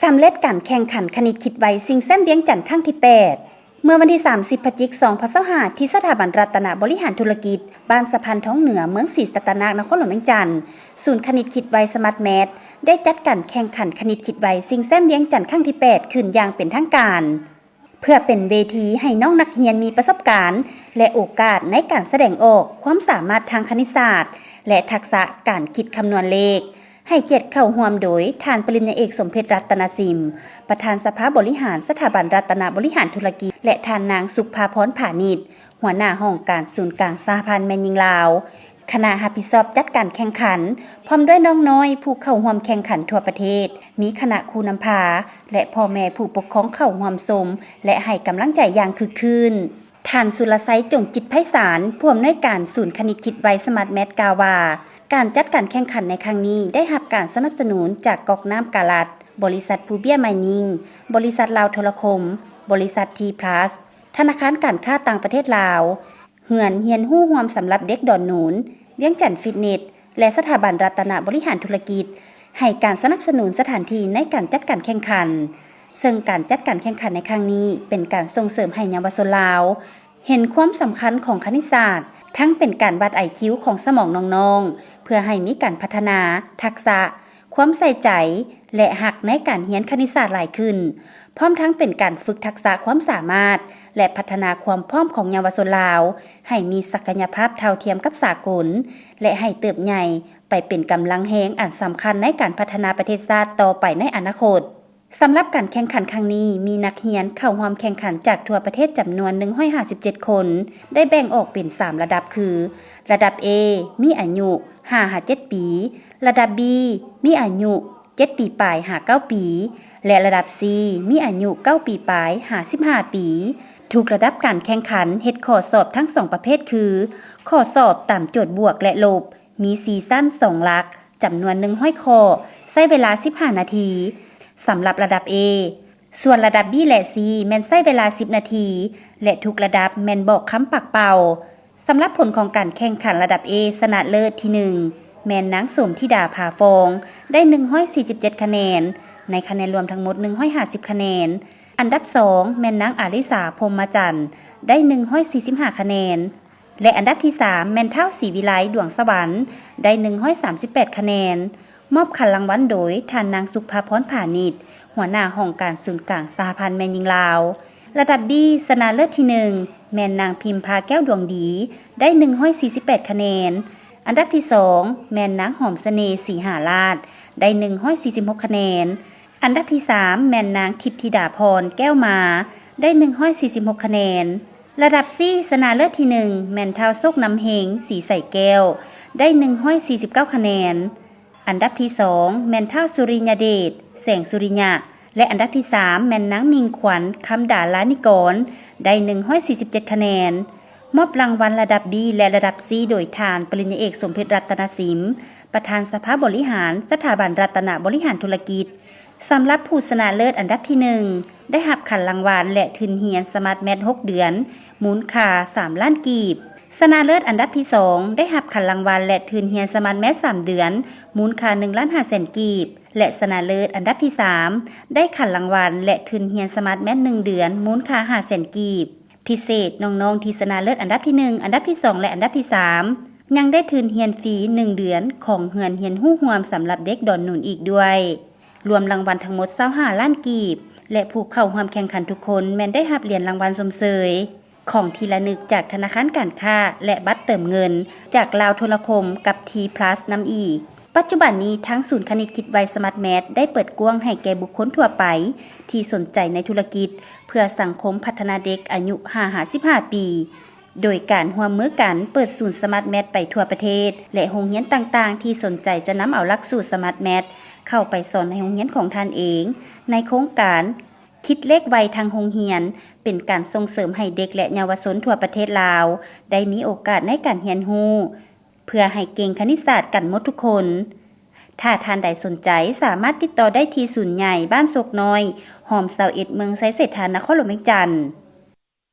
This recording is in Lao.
ສຳເລັດການແຂ່ງຂັນຄະນິດຄິດໄວ ຊິງແຊ້ມວຽງຈັນຄັ້ງທີແປດ ເມື່ອວັນທີສາມສິບ ພະຈິກ ສອງພັນຊາວຫ້າ ທີ່ສະຖາບັນລັດຕະນະບໍລິຫານທຸລະກິດ ບ້ານສະພານທອງເໜືອ ເມືອງສີສັດຕະນາກ ນະຄອນຫຼວງວຽງຈັນ, ສູນຄະນິດຄິດໄວ ສະມາດແມັດ ໄດ້ຈັດການແຂ່ງຂັນຄະນິດຄິດໄວ ຊິງແຊ້ມວຽງຈັນຄັ້ງທີແປດ ຂຶ້ນຢ່າງເປັນທາງການ. ເພື່ອເປັນເວທີໃຫ້ນ້ອງນັກຮຽນມີປະສົບການ ແລະ ໂອກາດໃນການສະແດງອອກຄວາມສາມາດທາງຄະນິດສາດ ແລະ ທັກສະການຄິດຄຳນວນເລກ, ໃຫ້ກຽດເຂົ້າຮ່ວມໂດຍ ທ່ານປະລິນຍາເອກ ສົມເພັດ ລັດຕະນະສິມ ປະທານສະພາບໍລິຫານສະຖາບັນລັດຕະນະບໍລິຫານທຸລະກິດ ແລະ ທ່ານນາງ ສຸກພາພອນ ຜານິດ ຫົວໜ້າຫ້ອງການສູນກາງສະຫະພັນແມ່ຍິງລາວ, ຄະນະຮັບຜິດຊອບຈັດການແຂ່ງຂັນ, ພ້ອມດ້ວຍນ້ອງນ້ອຍຜູ້ເຂົ້າຮ່ວມແຂ່ງຂັນທົ່ວປະເທດ, ມີຄະນະຄູນຳພາ ແລະ ພໍ່ແມ່ຜູ້ປົກຄອງເຂົ້າຮ່ວມຊົມ ແລະ ໃຫ້ກຳລັງໃຈຢ່າງຄຶກຄື້ນ. ທ່ານ ສຸລະໄຊ ຈົງຈິດໄພສານ ຜູ້ອຳນວຍການສູນຄະນິດຄິດໄວ ສະມາດແມັດ ກ່າວວ່າ ການຈັດການແຂ່ງຂັນໃນຄັ້ງນີ້ ໄດ້ຮັບການສະໜັບສະໜູນຈາກກັອກນ້ຳກາລັດ, ບໍລິສັດພູເບ້ຍມາຍນິງ, ບໍລິສັດລາວໂທລະຄົມ, ບໍລິສັດທີພລັສ, ທະນາຄານການຄ້າຕ່າງປະເທດລາວ, ເຮືອນຮຽນຮູ້ຮ່ວມສຳລັບເດັກດອນໜູນ, ວຽງຈັນຟິດເນັດ ແລະ ສະຖາບັນລັດຕະນະບໍລິຫານທຸລະກິດ ໃຫ້ການສະໜັບສະໜູນສະຖານທີ່ໃນການຈັດການແຂ່ງຂັນ, ເຊິ່ງການຈັດການແຂ່ງຂັນໃນຄັ້ງນີ້ ເປັນການສົ່ງເສີມໃຫ້ເຍົາວະຊົນລາວ ເຫັນຄວາມສຳຄັນຂອງຄະນິດສາດ, ທັງເປັນການວັດໄອຄິວຂອງສະໝອງນ້ອງໆ ເພື່ອໃຫ້ມີການພັດທະນາທັກສະ, ຄວາມໃສ່ໃຈ ແລະ ຮັກໃນການຮຽນຄະນິດສາດຫຼາຍຂຶ້ນ, ພ້ອມທັງເປັນການຝຶກທັກສະຄວາມສາມາດ ແລະ ພັດທະນາຄວາມພ້ອມຂອງເຍົາວະຊົນລາວ ໃຫ້ມີສັກກະຍະພາບເທົ່າທຽມກັບສາກົນ ແລະ ໃຫ້ເຕີບໃຫຍ່ໄປເປັນກຳລັງແຮງອັນສຳຄັນໃນການພັດທະນາປະເທດຊາດຕໍ່ໄປໃນອະນາຄົດ. ສຳລັບການແຂ່ງຂັນຄັ້ງນີ້ ມີນັກຮຽນເຂົ້າຮ່ວມແຂ່ງຂັນຈາກທົ່ວປະເທດຈຳນວນໜຶ່ງຮ້ອຍຫ້າສິບເຈັດຄົນ, ໄດ້ແບ່ງອອກເປັນສາມລະດັບຄື ລະດັບ A ມີອາຍຸຫ້າຫາເຈັດປີ, ລະດັບ B ມີອາຍຸເຈັດປີປາຍຫາເກົ້າປີ ແລະ ລະດັບ C ມີອາຍຸເກົ້າປີປາຍຫາສິບຫ້າປີ. ທຸກລະດັບການແຂ່ງຂັນເຮັດຂໍ້ສອບທັງສອງປະເພດຄື ຂໍ້ສອບຕາມໂຈດບວກ ແລະ ລົບ ມີສີ່ຊັ້ນສອງຫຼັກ ຈຳນວນໜຶ່ງຮ້ອຍຂໍ້ ໃຊ້ເວລາສິບຫ້ານາທີ ສຳລັບລະດັບ A, ສ່ວນລະດັບ B ແລະ C ແມ່ນໃຊ້ເວລາສິບນາທີ ແລະ ທຸກລະດັບແມ່ນບອກຄຳປາກເປົ່າ. ສຳລັບຜົນຂອງການແຂ່ງຂັນລະດັບ A ຊະນະເລີດທີໜຶ່ງ ແມ່ນນາງ ສົມທິດາ ຜາຟອງ ໄດ້ໜຶ່ງຮ້ອຍສີ່ສິບເຈັດຄະແນນ ໃນຄະແນນລວມທັງໝົດໜຶ່ງຮ້ອຍຫ້າສິບຄະແນນ. ອັນດັບສອງ ແມ່ນນາງ ອາລິສາ ພົມມະຈັນ ໄດ້ໜຶ່ງຮ້ອຍສີ່ສິບຫ້າຄະແນນ ແລະ ອັນດັບທີສາມ ແມ່ນທ້າວ ສີວິໄລ ດວງສະຫວັນ ໄດ້ໜຶ່ງຮ້ອຍສາມສິບແປດຄະແນນ. ມອບຂັນລາງວັນໂດຍ ທ່ານນາງ ສຸກພາພອນ ຜານິດ ຫົວໜ້າຫ້ອງການສູນກາງສະຫະພັນແມ່ຍິງລາວ. ລະດັບ B ຊະນະເລີດທີໜຶ່ງ ແມ່ນນາງ ພິມພາ ແກ້ວດວງດີ ໄດ້ໜຶ່ງຮ້ອຍສີ່ສິບແປດຄະແນນ. ອັນດັບທີສອງ ແມ່ນນາງ ຫອມສະເໜ່ ສີຫາລາດ ໄດ້ໜຶ່ງຮ້ອຍສີ່ສິບຫົກຄະແນນ. ອັນດັບທີສາມ ແມ່ນນາງ ທິບທິດາພອນ ແກ້ວມາ ໄດ້ໜຶ່ງຮ້ອຍສີ່ສິບຫົກຄະແນນ. ລະດັບ C ຊະນະເລີດທີໜຶ່ງ ແມ່ນທ້າວ ໂຊກນຳເຮັງ ສີໃສແກ້ວ ໄດ້ໜຶ່ງຮ້ອຍສີ່ສິບເກົ້າຄະແນນ. ອັນດັບທີສອງ ແມ່ນທ້າວ ສຸລິຍະເດດ ແສງສຸລິຍະ ແລະ ອັນດັບທີສາມ ແມ່ນນາງ ມິ່ງຂວັນ ຄຳດາລານິກອນ ໄດ້ໜຶ່ງຮ້ອຍສີ່ສິບເຈັດຄະແນນ. ມອບລາງວັນລະດັບ B ແລະ ລະດັບ C ໂດຍທ່ານ ປະລິນຍາເອກ ສົມເພັດ ລັດຕະນະສິມ ປະທານສະພາບໍລິຫານ ສະຖາບັນລັດຕະນະບໍລິຫານທຸລະກິດ. ສຳລັບຜູ້ຊະນະເລີດອັນດັບທີໜຶ່ງ ໄດ້ຮັບຂັນລາງວັນ ແລະ ທຶນຮຽນສະມາດແມັດຫົກເດືອນ ມູນຄ່າສາມລ້ານກີບ. ຊະນະເລີດອັນດັບທີສອງ ໄດ້ຮັບຂັນລາງວັນ ແລະ ທຶນຮຽນສະມາດແມັດສາມເດືອນ ມູນຄ່າໜຶ່ງລ້ານຫ້າແສນກີບ ແລະ ຊະນະເລີດອັນດັບທີສາມ ໄດ້ຂັນລາງວັນ ແລະ ທຶນຮຽນສະມາດແມັດໜຶ່ງເດືອນ ມູນຄ່າຫ້າແສນກີບ. ພິເສດ, ນ້ອງໆທີ່ຊະນະເລີດອັນດັບທີໜຶ່ງ, ອັນດັບທີສອງ ແລະ ອັນດັບທີສາມ ຍັງໄດ້ທຶນຮຽນຟຣີໜຶ່ງເດືອນຂອງເຮືອນຮຽນຮູ້ຮ່ວມສຳລັບເດັກດອນໜູນອີກດ້ວຍ. ລວມລາງວັນທັງໝົດຊາວຫ້າລ້ານກີບ ແລະ ຜູ້ເຂົ້າຮ່ວມແຂ່ງຂັນທຸກຄົນແມ່ນໄດ້ຮັບຫຼຽນລາງວັນຊົມເຊີຍ, ຂອງທີ່ລະນຶກຈາກທະນາຄານການຄ້າ ແລະ ບັດເຕີມເງິນຈາກລາວໂທລະຄົມກັບທີພລັສນຳອີກ. ປັດຈຸບັນນີ້ ທາງສູນຄະນິດຄິດໄວສະມາດແມັດໄດ້ເປີດກວ້າງໃຫ້ແກ່ບຸກຄົນທົ່ວໄປທີ່ສົນໃຈໃນທຸລະກິດ ເພື່ອສັງຄົມພັດທະນາເດັກອາຍຸຫ້າຫາສິບຫ້າປີ ໂດຍການຮ່ວມມືກັນເປີດສູນສະມາດແມັດໄປທົ່ວປະເທດ ແລະ ໂຮງຮຽນຕ່າງໆທີ່ສົນໃຈຈະນຳເອົາຫຼັກສູດສະມາດແມັດເຂົ້າໄປສອນໃນໂຮງຮຽນຂອງທ່ານເອງ ໃນໂຄງການຄິດເລກໄວທາງໂຮງຮຽນ ເປັນການສົ່ງເສີມໃຫ້ເດັກ ແລະ ເຍົາວະຊົນທົ່ວປະເທດລາວໄດ້ມີໂອກາດໃນການຮຽນຮູ້ ເພື່ອໃຫ້ເກັ່ງຄະນິດສາດກັນໝົດທຸກຄົນ. ຖ້າທ່ານໃດສົນໃຈ ສາມາດຕິດຕໍ່ໄດ້ທີ່ສູນໃຫຍ່ບ້ານໂຊກນ້ອຍ ຮ່ອມຊາວເອັດ ເມືອງໄຊເສດຖາ ນະຄອນຫຼວງວຽງຈັນ.